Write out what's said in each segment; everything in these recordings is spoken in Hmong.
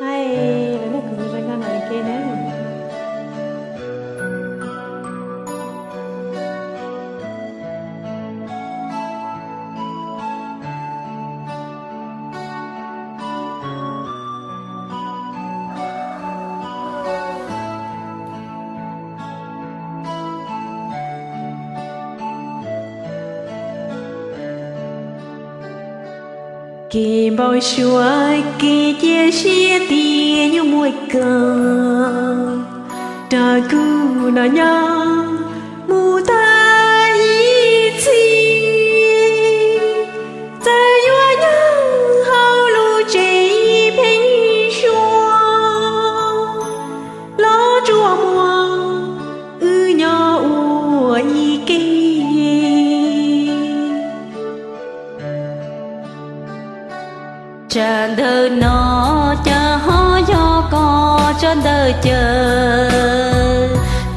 Ai, lawv noj kws zoo nkauj no ua ke na. Kev npau suav kev cia siab tias yuav muaj kawg rau kuv noj nyob mus tag ib txhis. Txawm yuav nyob hauv lub tsev pheeb suab los tsuas muaj wb nyob ua ib ke. Tsam ntawm no cas ho yog koj tsam ntawd caw,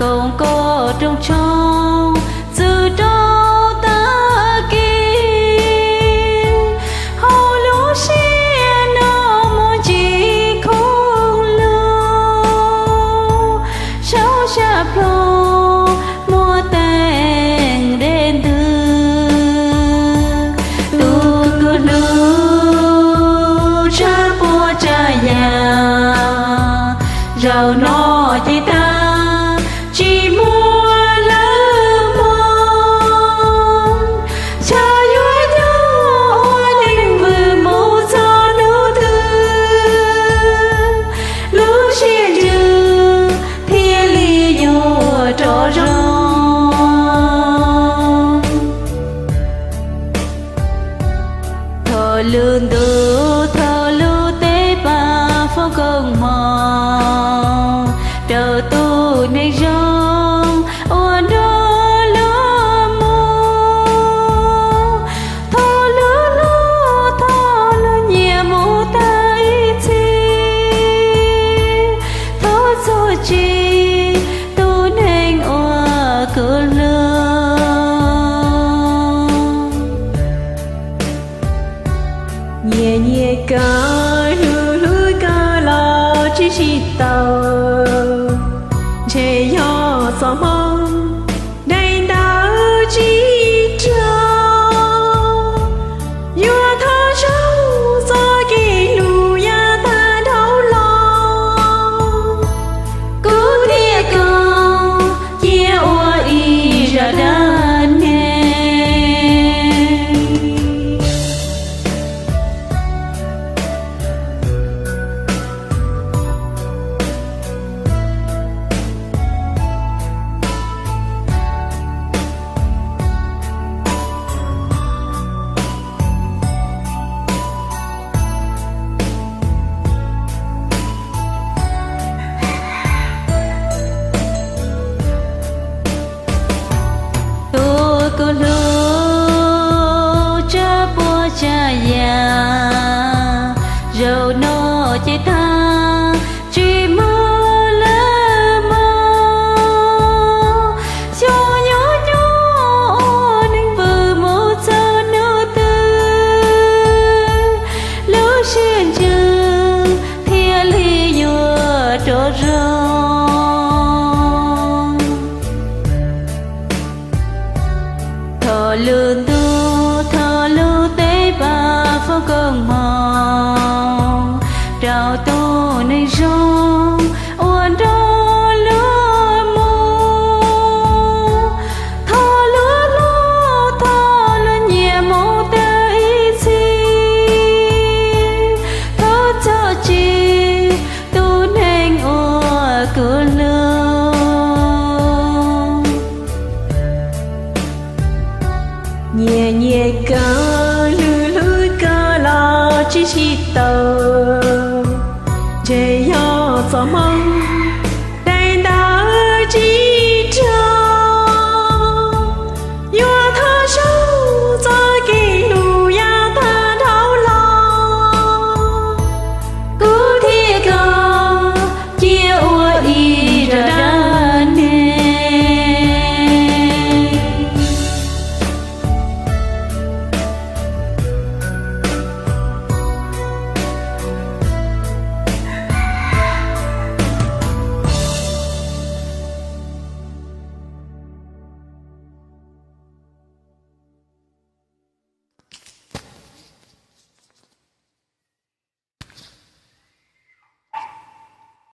koom koj rooj tshoob txwm rau tag kis. Hauv lub siab no muaj ntsis khoob lug, saum xya plho muaj teeb dej ntws. Tus kuv hlub, tshav puas tsav yam, zaum no ces tag, tsis muaj lawm mog. Xyov yuav nyob ua neeg vwm mus txog hnub twg, lub siab ntsws thiaj li yuav rov zoo. Thaum lub ntuj thaum lub teb pab foom koob hmoov rau tus neeg zoo uas nrog luag mus. Thaum lub luag thaum luag nyiam mus tag ib txhis, thaum txuag tsis tus neeg uas kuv hlub. Nyiam nyiam koj hlub hlub koj los tsis sib tau, ntshe yog txoj hmoo daim ntawv tsis raug. Yuav thov zoo txoj kev hlub yav tag dhau los, kuv thiab koj cia ua ib zaj dab neeg. Tus kuv hlub, tshav puas tsav yam, zaum no ces tag, tsis muaj lawm mog. Xyov yuav nyob ua neeg vwm mus txog hnub twg, lub siab ntsws thiaj li yuav rov zoo. Thaum lub ntuj thaum lub teb pab foom koob hmoov rau tus neeg zoo